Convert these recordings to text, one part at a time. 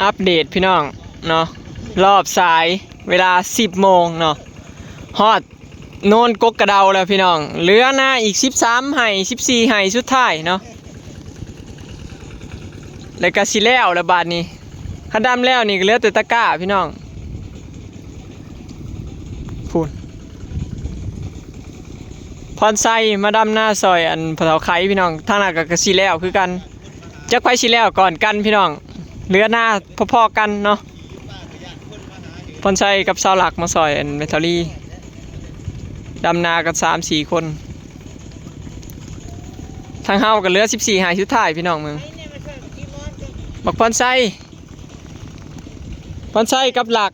ອັບເດດພີ່ນ້ອງເນາະ ລອບສາຍເວລາສິບໂມງເນາະ ຮອດໂນນກົກກະເດົາແລ້ວພີ່ນ້ອງ ເຫຼືອນາອີກສິບສາມໄຮ່ ສິບສີ່ໄຮ່ສຸດທ້າຍເນາະ ແລ້ວກະຊິແລ້ວແລ້ວບາດນີ້ ຄັນດຳແລ້ວນີ້ກະເຫຼືອແຕ່ຕະກ້າພີ່ນ້ອງ ພຸ້ນ ພອນໄຊມາດຳນາຊ່ອຍອັນພໍ່ເຖົ້າໄຄພີ່ນ້ອງ ທາງນັ້ນກະ ກະຊິແລ້ວຄືກັນ ຈັກໃຜຊິແລ້ວກ່ອນກັນພີ່ນ້ອງ ເຫຼືອນາພໍໆກັນເນາະ ພອນໄຊກັບສາວລັກມາຊ່ອຍອັນແມ່ທາວລີ ດຳນາກັນສາມສີ່ຄົນ ທາງເຮົາກະເຫຼືອສິບສີ່ໄຮ່ສຸດທ້າຍພີ່ນ້ອງ ເບິ່ງ ບັກພອນໄຊ ພອນໄຊກັບລັກ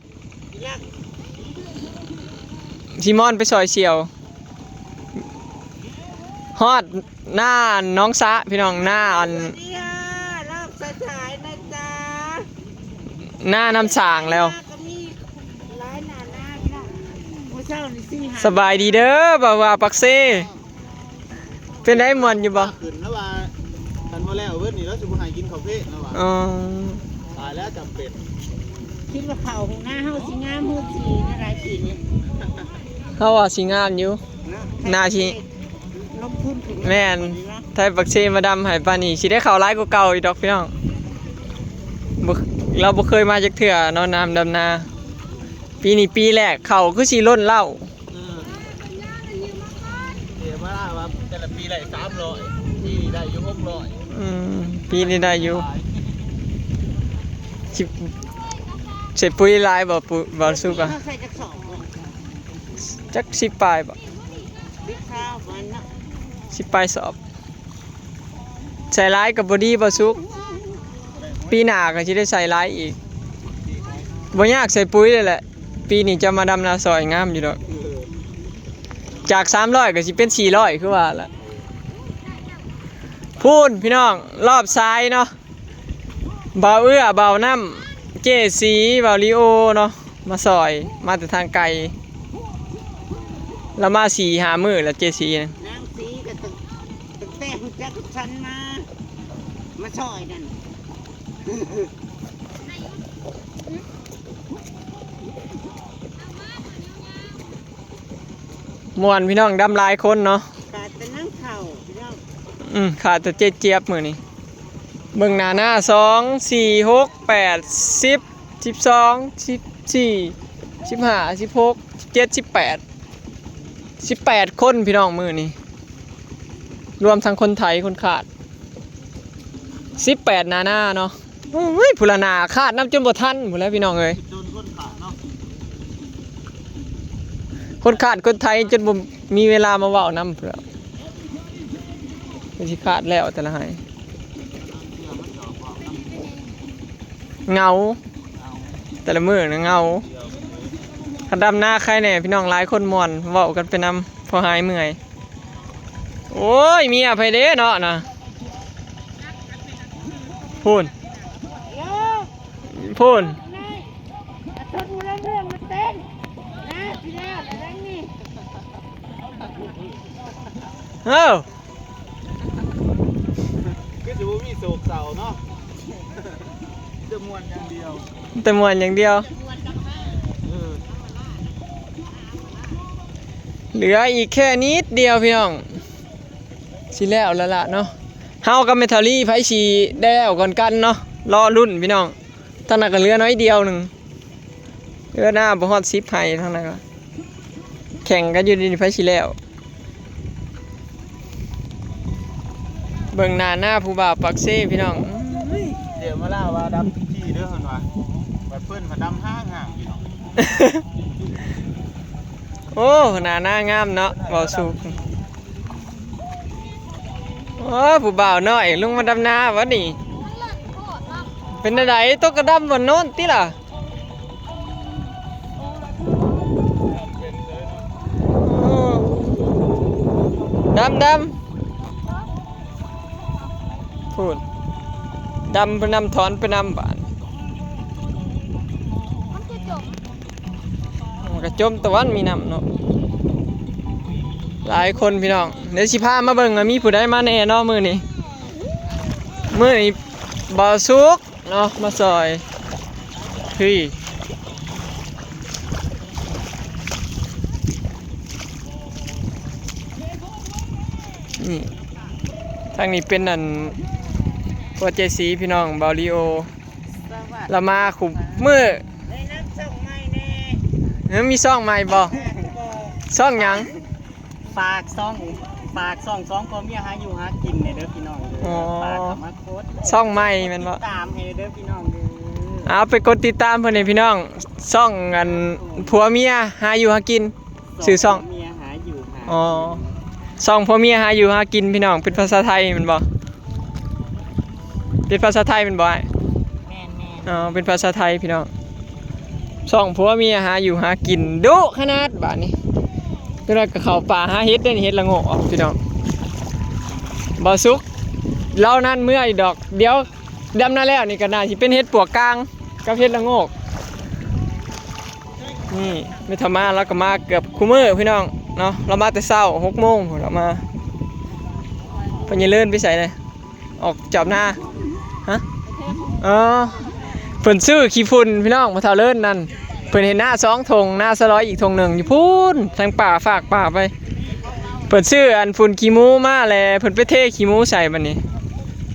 ຊີມອນໄປຊ່ອຍສ່ຽວ ຮອດໜ້າໜອງສະພີ່ນ້ອງ ໜ້າອັນ ສະຫວາຍນະຈ໊ະ ໜ້ານ້ຳສ້າງແລ້ວ ກະມີຫຼາຍໜ້ານາພີ່ນ້ອງ ມື້ເຊົ້ານີ້ສີ່ຫ້າ ສະບາຍດີເດີ ບ່າວວ່າປາກເຊ ເປັນໃດ ມ່ວນຢູ່ບໍ່? ຂຶ້ນລະວ່າ ຄັນບໍ່ແລ້ວເບິດນີ້ລາວຊິບໍ່ໃຫ້ກິນເຂົ້າເພລະວ່າ ອໍ ຕາຍແລ້ວຈຳເປັນ ຄິດວ່າເຂົ້ານາເຮົາຊິງາມ ເຮົາຊິນາຫຼາຍປີນີ້ ເຮົາວ່າຊິງາມຢູ່ ນາຊິ ລົງທຶນຂຶ້ນ ແມ່ນ ໄທປາກເຊມາດຳໃຫ້ປານນີ້ ຊິໄດ້ເຂົ້າຫຼາຍກວ່າເກົ່າອີກດອກພີ່ນ້ອງ ບໍ່ ລາວບໍ່ເຄີຍມາຈັກເທື່ອເນາະ ນາມດຳນາ ປີນີ້ປີແລກ ເຂົ້າຄືຊິລົ້ນເລົ້າ ເອີ ເອ ວ່າ ວ່າແຕ່ລະປີໄດ້ສາມຮ້ອຍ ປີນີ້ໄດ້ຢູ່ຫົກຮ້ອຍ ອືມ ປີນີ້ໄດ້ຢູ່ ຊິ ໃສ່ປຸ໋ຍຫຼາຍບໍ່ ປຸ ບ່າວສຸກອະ? ເຮົາໃສ່ຈັກສອບ? ຈັກສິບປາຍບໍ່? ສິບປາຍເນາະ ສິບປາຍສອບ ໃສ່ຫຼາຍກະບໍ່ດີ ບ່າວສຸກ ປີໜ້າກະຊິໄດ້ໃສ່ຫຼາຍອີກ ບໍ່ຍາກໃສ່ປຸ໋ຍເລີຍແຫຼະ ປີນີ້ຈະມາດຳນາຊ່ອຍງາມຢູ່ດອກ ຈາກສາມຮ້ອຍກະຊິເປັນສີ່ຮ້ອຍ ຄືວ່າລະ ພຸ້ນພີ່ນ້ອງ ລອບສາຍເນາະ ບ່າວເອື້ອ ບ່າວນ້ຳ ເຈ້ສີ ບ່າວລີໂອເນາະ ມາຊ່ອຍ ມາແຕ່ທາງໄກ ລາວມາສີ່ຫ້າມື້ແລ້ວ ເຈ້ສີນະ ນາງສີກະຕັ້ງ ຕັ້ງແຕ່ຮູ້ຈັກກັບສັນມາ ມາຊ່ອຍນັ້ນ ມ່ວນພີ່ນ້ອງ ດຳຫຼາຍຄົນເນາະ ຂາດແຕ່ນາງເຖົ້າພີ່ນ້ອງ ອືມ ຂາດແຕ່ເຈ໊ຈຽບມື້ນີ້ ເບິ່ງໜ້າໜ້າ ສອງ ສີ່ ຫົກ ແປດ ສິບ ສິບສອງ ສິບສີ່ ສິບຫ້າ ສິບຫົກ ສິບເຈັດ ສິບແປດ ສິບແປດຄົນພີ່ນ້ອງມື້ນີ້ ລວມທັງຄົນໄທຄົນຂາດ ສິບແປດໜ້າໜ້າເນາະ ໂອ້ຍ ຜູ້ລະໜ້າ ຂາດນຳຈົນບໍ່ທັນພຸ້ນແຫຼະພີ່ນ້ອງເອີຍ ຄົນຂາດຄົນໄທຈົນບໍ່ມີເວລາມາເວົ້ານຳພຸ້ນແຫຼະ ເພິ່ນຊິຂາດແລ້ວແຕ່ລະໄຮ່ ເຫງົາ ແຕ່ລະມື້ນະເຫງົາ ຄັນດຳນາໄຄແດ່ ພີ່ນ້ອງຫຼາຍຄົນມ່ວນ ເວົ້າກັນໄປນຳ ພໍຫາຍເມື່ອຍ ໂອ້ຍ ເມຍໃຜເດ້ເນາະນະ ພຸ້ນ ພຸ້ນ ເອີ ຄືຊິບໍ່ມີໂສກເສົ້າເນາະ ມີແຕ່ມ່ວນຢ່າງດຽວ ມີແຕ່ມ່ວນຢ່າງດຽວ ເອີ ເຫຼືອອີກແຄ່ນິດດຽວພີ່ນ້ອງ ຊິແລ້ວແລ້ວລະເນາະ ເຮົາກັບແມ່ທາວລີ ໃຜຊິໄດ້ແລ້ວກ່ອນກັນເນາະ ລໍລຸ້ນພີ່ນ້ອງ ທາງນັ້ນກະເຫຼືອໜ້ອຍດຽວໜຶ່ງ ເຫຼືອໜ້າບໍ່ຮອດສິບໄຮ່ ທາງນັ້ນກະ ແຂ່ງກັນຢູ່ນີ້ ໃຜຊິແລ້ວ ເບິ່ງໜ້າໜ້າຜູ້ບ່າວປາກເຊພີ່ນ້ອງ ດຽວມາລາວ່າດຳທຸກທີ່ເດີເພິ່ນວ່າ ບັດເພິ່ນວ່າດຳຫ່າງໆ ພີ່ນ້ອງ ໂອ້ ໜ້າໜ້າງາມເນາະ ເວົ້າສູ່ ໂອ້ ຜູ້ບ່າວນ້ອຍລົງມາດຳນາວະນີ້ ເປັນແນວໃດ ຕົກກະດຳບ່ອນໂນ້ນຕິລະ? ດຳ ດຳ ພຸ້ນ ດຳໄປນຳ ຖອນໄປນຳບາດ ມັນກະຈົມຕະວັນມີນ້ຳເນາະ ຫຼາຍຄົນພີ່ນ້ອງ ດຽວຊິພາມາເບິ່ງວ່າມີຜູ້ໃດມາແດ່ເນາະມື້ນີ້ ມື້ນີ້ບ່າວສຸກ ເນາະ ມາຊ່ອຍ ເຮີ້ຍ ນີ້ ທາງນີ້ເປັນອັນ ໂປຣເຈກສີພີ່ນ້ອງ ບ່າວລີໂອ ສະຫວັດ ລາວມາຄູ່ມື້. ແນະນຳຊ່ອງໃໝ່ແດ່. ເອີ ມີຊ່ອງໃໝ່ບໍ່? ບໍ່. ຊ່ອງຫຍັງ? ຝາກຊ່ອງ ຝາກຊ່ອງສອງຜົວເມຍຫາຢູ່ຫາກິນແດ່ເດີພີ່ນ້ອງເດີ. ອໍ ຝາກເຂົ້າມາກົດ ຊ່ອງໃໝ່ແມ່ນບໍ່? ຕິດຕາມໃຫ້ເດີພີ່ນ້ອງເດີ. ເອົາ ໄປກົດຕິດຕາມເພິ່ນນີ້ພີ່ນ້ອງ ຊ່ອງອັນ ຜົວເມຍຫາຢູ່ຫາກິນ. ຊື່ຊ່ອງ ຜົວເມຍຫາຢູ່ຫາ ອໍ ຊ່ອງຜົວເມຍຫາຢູ່ຫາກິນພີ່ນ້ອງ. ເປັນພາສາໄທແມ່ນບໍ່? ເປັນພາສາໄທແມ່ນບໍ່ອ້າຍ? ແມ່ນໆ. ອໍ ເປັນພາສາໄທພີ່ນ້ອງ. ຊ່ອງຜົວເມຍຫາຢູ່ຫາກິນ ດຸຂະໜາດບາດນີ້. ຈັກໜ່ອຍກໍເຂົ້າປ່າຫາເຫັດເດ້ນີ້ ເຫັດລະໂງກອອກພີ່ນ້ອງ. ບ່າວສຸກ ລາວນັ້ນເມື່ອຢູ່ດອກ ດຽວດຳນາແລ້ວນີ້ກໍໜ້າຊິເປັນເຫັດປວກກາງ ກັບເຫັດລະໂງກ. ນີ້ແມ່ເຖົ້າມາ ລາວກໍມາເກືອບຄູ່ມື້ພີ່ນ້ອງເນາະ. ລາວມາແຕ່ເຊົ້າ ຫົກໂມງພຸ້ນລາວມາ. ເພິ່ນຍາຍເລີນໄປໃສແດ່? ອອກຈອບນາ. ຮະ? ເອີ ເພິ່ນຊື້ຂີ້ຝຸ່ນພີ່ນ້ອງ ພໍ່ເຖົ້າເລີນນັ້ນ. ເພິ່ນເຮັດນາສອງທົ່ງ ນາສະຫຼອຍອີກທົ່ງໜຶ່ງຢູ່ພຸ້ນ ທາງປ່າ ຟາກປ່າໄປ. ເພິ່ນຊື້ອັນຝຸ່ນຂີ້ໝູມາແລ້ວ ເພິ່ນໄປເທຂີ້ໝູໃສ່ ບັດນີ້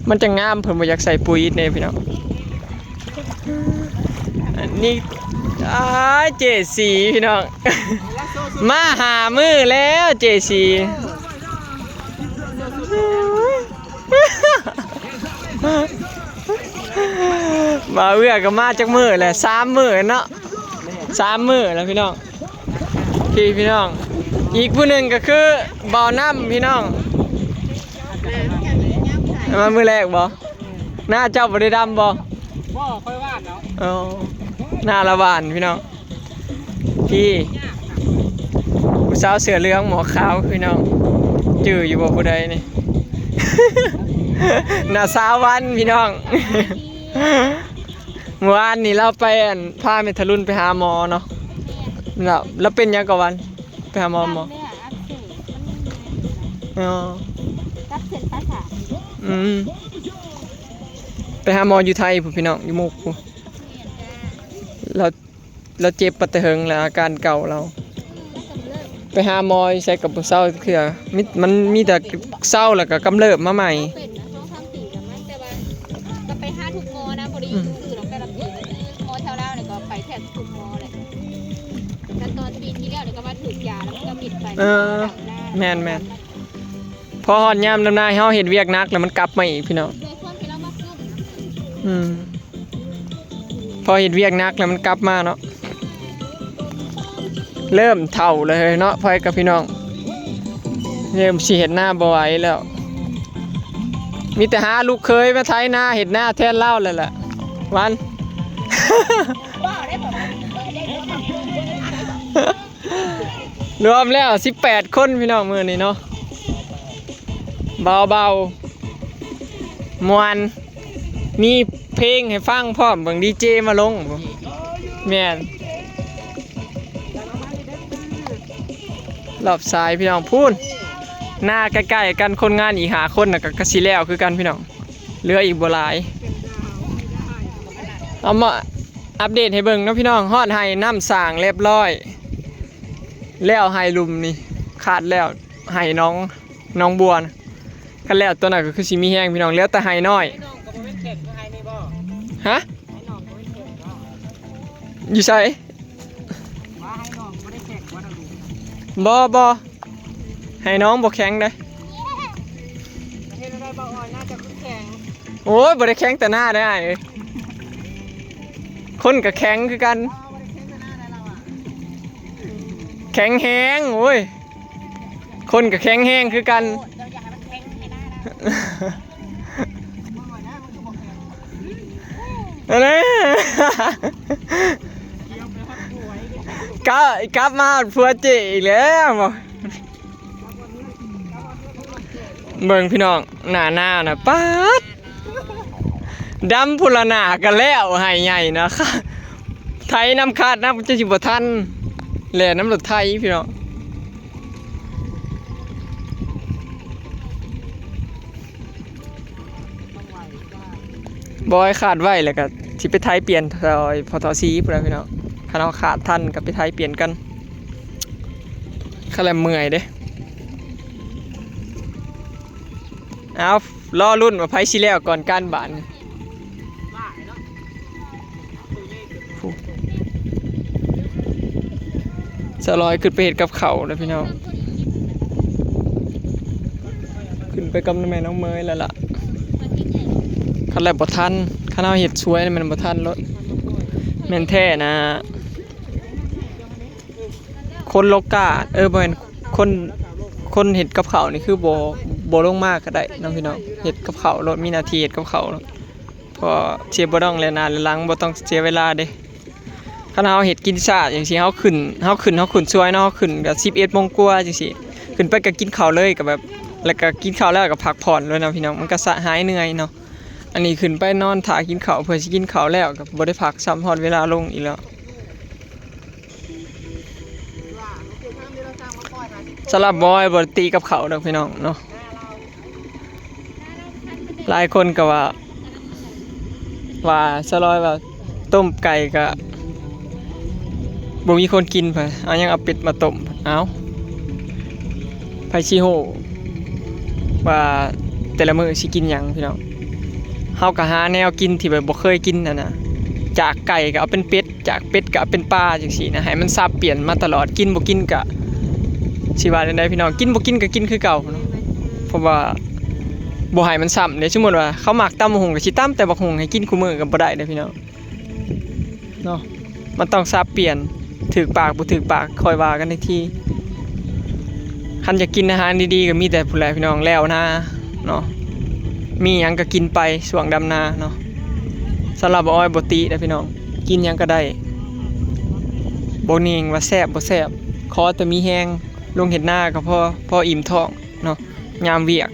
ມັນຈະງາມ. ເພິ່ນບໍ່ຢາກໃສ່ປຸ໋ຍແດ່ພີ່ນ້ອງ. ອັນນີ້ ອ້າຍ ເຈສີພີ່ນ້ອງ ມາຫ້າມື້ແລ້ວ ເຈສີ. ບ່າວເອື້ອກໍມາຈັກມື້ແຫຼະ ສາມມື້ເນາະ ສາມມື້ແລ້ວພີ່ນ້ອງ. ພີ່ ພີ່ນ້ອງ ອີກຜູ້ໜຶ່ງກໍຄືບ່າວນ້ຳພີ່ນ້ອງ ມາມື້ແລກບໍ່? ນາເຈົ້າບໍ່ໄດ້ດຳບໍ່? ບໍ່ ຂ້ອຍຫວ່ານເນາະ. ອໍ ນາລະຫວ່ານພີ່ນ້ອງ. ພີ່ ຜູ້ສາວເສື້ອເຫຼືອງໝວກຂາວພີ່ນ້ອງ ຈື່ຢູ່ບໍ່ຜູ້ໃດນີ້? ນ້າສາວວັນພີ່ນ້ອງ. ເມື່ອວານນີ້ລາວໄປ ອັນ ພາແມ່ທະລຸນໄປຫາໝໍເນາະ. ແມ່ນ ລາວ ລາວເປັນຫຍັງກໍວັນ? ໄປຫາໝໍ ໝໍ ກາມເນື້ອອັກເສບ ມັນ ອໍ ກັບເສັ້ນປະສາດ. ອືມ ໄປຫາໝໍຢູ່ໄທພຸ້ນພີ່ນ້ອງ ຢູ່ມຸກພຸ້ນ. ລາວ ລາວເຈັບມາແຕ່ເຫິງແລ້ວ ອາການເກົ່າລາວ. ໄປຫາໝໍຢູ່ໃສກໍບໍ່ເຊົາຈັກເທື່ອ ມີ ມັນມີແຕ່ເຊົາແລ້ວກໍກຳເລີບມາໃໝ່. ເຮົາເປັນນະ ສອງສາມປີແລ້ວມັນ ແຕ່ວ່າກໍໄປຫາທຸກໝໍນະ ບໍ່ໄດ້ຢູ່ຊື່ໆດອກ ແຕ່ລະປີກໍຄືໝໍແຖວລາວນີ້ກໍໄປແທບທຸກໝໍແຫຼະ. ແຕ່ຕອນປີທີ່ແລ້ວນີ້ກໍມາຖືກຢາແລ້ວມັນກໍມິດໄປ. ເອີ ແມ່ນໆ ພໍຮອດຍາມດຳນາ ເຮົາເຮັດວຽກໜັກແລ້ວມັນກັບມາອີກພີ່ນ້ອງ. ດ້ວຍຄວາມທີ່ລາວມາກຸ້ມນະ. ອືມ ພໍເຮັດວຽກໜັກແລ້ວມັນກັບມາເນາະ. ເລີ່ມເຖົ້າແລ້ວເນາະ ພອຍກັບພີ່ນ້ອງ ເລີ່ມຊິເຮັດນາບໍ່ໄຫວແລ້ວ. ມີແຕ່ຫາລູກເຂີຍມາໄຖນາ ເຮັດນາແທນລາວແລ້ວລະ ວັນ. ລວມແລ້ວສິບແປດຄົນພີ່ນ້ອງ ມື້ນີ້ເນາະ ເບົາໆ ມ່ວນ ມີເພງໃຫ້ຟັງພ້ອມ ເບິ່ງດີເຈມາລົງ. ແມ່ນ ລອບສາຍພີ່ນ້ອງ ພຸ້ນ ນາໃກ້ໆກັນ ຄົນງານອີກຫ້າຄົນນະ ກໍ ກໍຊິແລ້ວຄືກັນພີ່ນ້ອງ ເຫຼືອອີກບໍ່ຫຼາຍ. ເອົາມາອັບເດດໃຫ້ເບິ່ງເນາະພີ່ນ້ອງ ຮອດໄຮ່ນ້ຳສ້າງລຽບຮ້ອຍ ແລ້ວໄຮ່ລຸ່ມນີ້ຂາດແລ້ວ ໄຮ່ໜອງ ໜອງບົວນະ. ຄັນແລ້ວຕົວນັ້ນກໍຄືຊິມີແຮງພີ່ນ້ອງ ເຫຼືອແຕ່ໄຮ່ນ້ອຍ. ໄຮ່ນ້ອງກໍບໍ່ແມ່ນແຂກຄືໄຮ່ນີ້ບໍ່? ຮະ? ໄຮ່ນ້ອງບໍ່ແມ່ນແຂກບໍ່? ຢູ່ໃສ? ວ່າໄຮ່ນ້ອງບໍ່ໄດ້ແຂກບໍ່ນະ? ບໍ່ ບໍ່ ໄຮ່ນ້ອງບໍ່ແຂງເດ້. ເຮັດໄດ້ບໍ່? ອອຍ ໜ້າຈະຄືແຂງ. ໂອ້ຍ ບໍ່ໄດ້ແຂງແຕ່ໜ້າເດ້ອ້າຍເອີຍ ຄົນກໍແຂງຄືກັນ. ແຂງແຮງ ໂອ້ຍ ຄົນກໍແຂງແຮງຄືກັນ. ອັນນັ້ນ ກະ ກັບມາຫາຜົວເຈ້ອີກແລ້ວ. ເບິ່ງພີ່ນ້ອງ ໜ້ານາວນະ ປາດ ດຳພຸ້ນລະໜ້າກະແລ້ວ ໄຮ່ໃຫຍ່ນະ ໄຖນຳຄາດນຳ ຈະຊິບໍ່ທັນ ແລ່ນນຳລົດໄຖພີ່ນ້ອງ. ບໍ່ໃຫ້ຄາດໄວ້ ແລ້ວກະ ຊິໄປໄຖປ່ຽນຊ່ອຍ ພທ ສີ່ພຸ້ນແຫຼະພີ່ນ້ອງ. ຄັນເຮົາຂາດທັນກໍໄປໄຖປ່ຽນກັນ. ຄັນລະເມື່ອຍເດ້. ເອົາ ລໍລຸ້ນວ່າໃຜຊິແລ້ວກ່ອນກັນບາດນີ້. ສາວລອຍຂຶ້ນໄປເຮັດກັບເຂົ້າແລ້ວພີ່ນ້ອງ. ຂຶ້ນໄປກັບແມ່ນ້ອງເມຍແລ້ວລະ. ຄັນແລ້ວບໍ່ທັນ, ຄັນເຮົາເຮັດສວຍແມ່ນບໍ່ທັນໂລດ. ແມ່ນແທ້ນະ. ຄົນໂລກາ ເອີ ບໍ່ແມ່ນ ຄົນ ຄົນເຮັດກັບເຂົ້ານີ້ຄືບໍ່ ບໍ່ລົງມາກໍໄດ້ເນາະພີ່ນ້ອງ. ເຮັດກັບເຂົ້າໂລດ, ມີໜ້າທີ່ເຮັດກັບເຂົ້າໂລດ. ເພາະເຊບບໍ່ຕ້ອງແລ່ນໜ້າແລ່ນຫຼັງ, ບໍ່ຕ້ອງເສຍເວລາເດ້. ຄັນເຮົາເຮັດກິນຊ້າຈັ່ງຊີ້ ເຮົາຂຶ້ນ ເຮົາຂຶ້ນ ເຮົາຂຶ້ນສວຍເນາະ, ເຮົາຂຶ້ນກໍສິບເອັດໂມງກວ່າຈັ່ງຊີ້. ຂຶ້ນໄປກໍກິນເຂົ້າເລີຍ, ກໍແບບ ແລ້ວກໍກິນເຂົ້າແລ້ວກໍພັກຜ່ອນເລີຍເນາະພີ່ນ້ອງ, ມັນກໍສະ ຫາຍເມື່ອຍເນາະ. ອັນນີ້ຂຶ້ນໄປນອນຖ້າກິນເຂົ້າ ເພື່ອຊິກິນເຂົ້າແລ້ວກໍບໍ່ໄດ້ພັກຊ້ຳ, ຮອດເວລາລົງອີກແລ້ວ. ສຳລັບບໍ່ອ້ອຍບໍ່ໄດ້ຕິກັບເຂົາດອກພີ່ນ້ອງເນາະ. ຫຼາຍຄົນກໍວ່າ ວ່າສາວລອຍວ່າຕົ້ມໄກ່ກໍບໍ່ມີຄົນກິນ, ເພິ່ນເອົາຫຍັງ ເອົາເປັດມາຕົ້ມ. ເອົ້າ ໃຜຊິຮູ້ວ່າແຕ່ລະມື້ຊິກິນຫຍັງພີ່ນ້ອງ. ເຮົາກໍຫາແນວກິນທີ່ແບບບໍ່ເຄີຍກິນຫັ້ນນະ, ຈາກໄກ່ກໍເອົາເປັນເປັດ, ຈາກເປັດກໍເປັນປາຈັ່ງຊີ້ນະ, ໃຫ້ມັນສັບປ່ຽນມາຕະຫຼອດ. ກິນບໍ່ກິນກະ ຊິວ່າແນວໃດພີ່ນ້ອງ, ກິນບໍ່ກິນກະກິນຄືເກົ່າເນາະ. ເພາະວ່າບໍ່ໃຫ້ມັນຊ້ຳເດ້. ສົມມຸດວ່າເຂົາມັກຕຳບັກຫຸ່ງ ກະຊິຕຳແຕ່ບັກຫຸ່ງໃຫ້ກິນຄູ່ມື້ກະບໍ່ໄດ້ເດ້ພີ່ນ້ອງເນາະ. ມັນຕ້ອງສັບປ່ຽນ, ຖືກປາກບໍ່ຖືກປາກຄ່ອຍວ່າກັນອີກທີ. ຄັນຢາກກິນອາຫານດີໆ ກໍມີແຕ່ພຸ້ນແຫຼະພີ່ນ້ອງ, ແລ້ວນາເນາະ, ມີຫຍັງກໍກິນໄປຊ່ວງດຳນາເນາະ. ສຳລັບບ່າວອ້ອຍບໍ່ຕິເດ້ພີ່ນ້ອງ, ກິນຫຍັງກໍໄດ້, ບໍ່ເໜັງວ່າແຊບບໍ່ແຊບ, ຂໍແຕ່ມີແຮງລົງເຮັດນາກໍພໍ, ພໍອີ່ມທ້ອງເນາະ ຍາມວຽກ.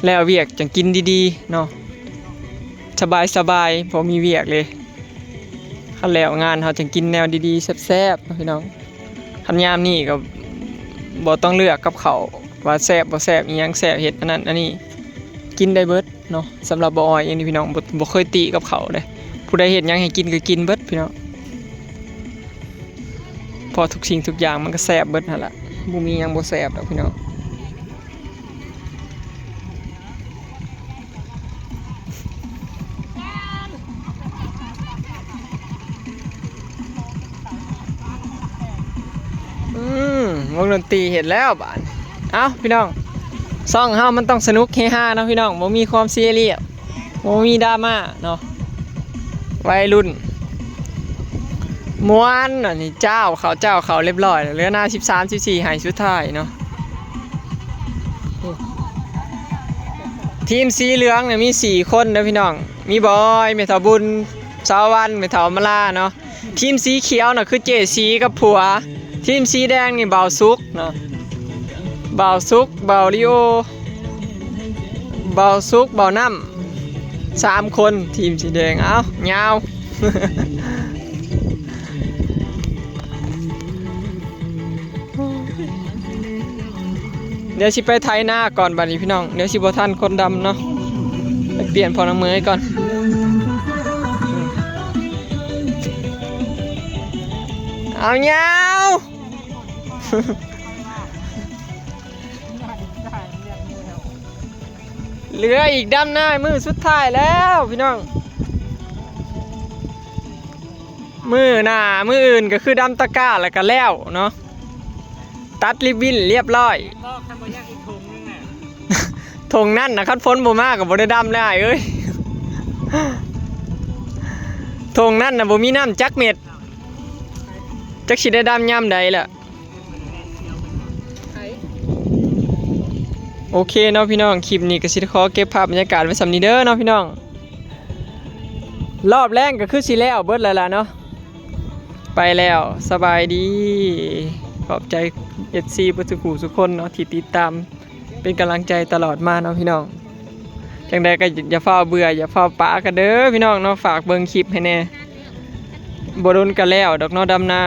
ແລ້ວວຽກຈັ່ງກິນດີໆເນາະ, ສະບາຍໆ ບໍ່ມີວຽກເລີຍ. ຄັນແລ້ວງານເຮົາຈັ່ງກິນແນວດີໆແຊບໆເນາະພີ່ນ້ອງ. ຄັນຍາມນີ້ກໍບໍ່ຕ້ອງເລືອກກັບເຂົ້າວ່າແຊບບໍ່ແຊບ, ອີ່ຫຍັງແຊບ ເຮັດອັນນັ້ນອັນນີ້, ກິນໄດ້ເບິດເນາະ. ສຳລັບບ່າວອ້ອຍເອງນີ້ພີ່ນ້ອງ ບໍ່ ບໍ່ເຄີຍຕິກັບເຂົ້າເດ້, ຜູ້ໃດເຮັດຫຍັງໃຫ້ກິນກໍກິນເບິດພີ່ນ້ອງ. ເພາະທຸກສິ່ງທຸກຢ່າງມັນກໍແຊບເບິດຫັ້ນລະ, ບໍ່ມີຫຍັງບໍ່ແຊບດອກພີ່ນ້ອງ. ອືມ ວົງດົນຕີເຮັດແລ້ວບາດ. ເອົ້າ ພີ່ນ້ອງ, ຊ່ອງເຮົາມັນຕ້ອງສະໜຸກເຮຮາເນາະພີ່ນ້ອງ, ບໍ່ມີຄວາມຊີຣຽສ ບໍ່ມີດຣາມາເນາະ, ໄວລຸ້ນມ່ວນ. ອັນນີ້ເຈົ້າເຂົ້າ ເຈົ້າເຂົ້າລຽບຮ້ອຍແລ້ວ, ເຫຼືອໜ້າສິບສາມ ສິບສີ່ ໃຫ້ສຸດທ້າຍເນາະ. ທີມສີເຫຼືອງນີ້ມີສີ່ຄົນເດີພີ່ນ້ອງ, ມີບອຍ, ແມ່ເຖົ້າບຸນ, ສາວວັນ, ແມ່ເຖົ້າມາລາເນາະ. ທີມສີຂຽວນະຄືເຈ້ສີກັບຜົວ, ທີມສີແດງນີ້ບ່າວສຸກເນາະ, ບ່າວສຸກ, ບ່າວລີໂອ, ບ່າວສຸກ, ບ່າວນ້ຳ, ສາມຄົນທີມສີແດງ. ເອົ້າ ຍາວ. ດຽວຊິໄປໄຖນາກ່ອນບາດນີ້ພີ່ນ້ອງ, ດຽວຊິບໍ່ທັນຄົນດຳເນາະ. ໄປປ່ຽນພໍ່ນາງເໝີຍກ່ອນ. ເອົາຍາວ. ເຫຼືອອີກດຳນາມື້ສຸດທ້າຍແລ້ວພີ່ນ້ອງ. ມື້ໜ້າມື້ອື່ນກໍຄືດຳຕະກ້າແລ້ວກໍແລ້ວເນາະ, ຕັດລິບບິ້ນລຽບຮ້ອຍ. ເຫັນບໍ່ ຄັນບໍ່ຍັກອີກຖົງໜຶ່ງນະ, ຖົງນັ້ນນະ ຄັນຝົນບໍ່ມາກໍບໍ່ໄດ້ດຳແລ້ວອ້າຍເອີຍ. ຖົງນັ້ນນະບໍ່ມີນ້ຳຈັກເມັດ, ຈັກຊິໄດ້ດຳຍາມໃດລະ. ໂອເຄເນາະພີ່ນ້ອງ, ຄລິບນີ້ກໍຊິຂໍເກັບພາບບັນຍາກາດໄວ້ສ່ຳນີ້ເດີເນາະພີ່ນ້ອງ. ລອບແລງກໍຄືຊິແລ້ວເບິດແລ້ວລະເນາະ. ໄປແລ້ວ, ສະບາຍດີ. ຂອບໃຈເອັຟຊີເບິດສູ່ຜູ້ສູ່ຄົນເນາະ ທີ່ຕິດຕາມເປັນກຳລັງໃຈຕະຫຼອດມາເນາະພີ່ນ້ອງ. ຈັ່ງໃດກໍຢ່າຟ້າວເບື່ອ ຢ່າຟ້າວປາກັນເດີພີ່ນ້ອງເນາະ, ຝາກເບິ່ງຄລິບໃຫ້ແດ່. ບໍ່ດົນກໍແລ້ວດອກເນາະ ດຳນາ.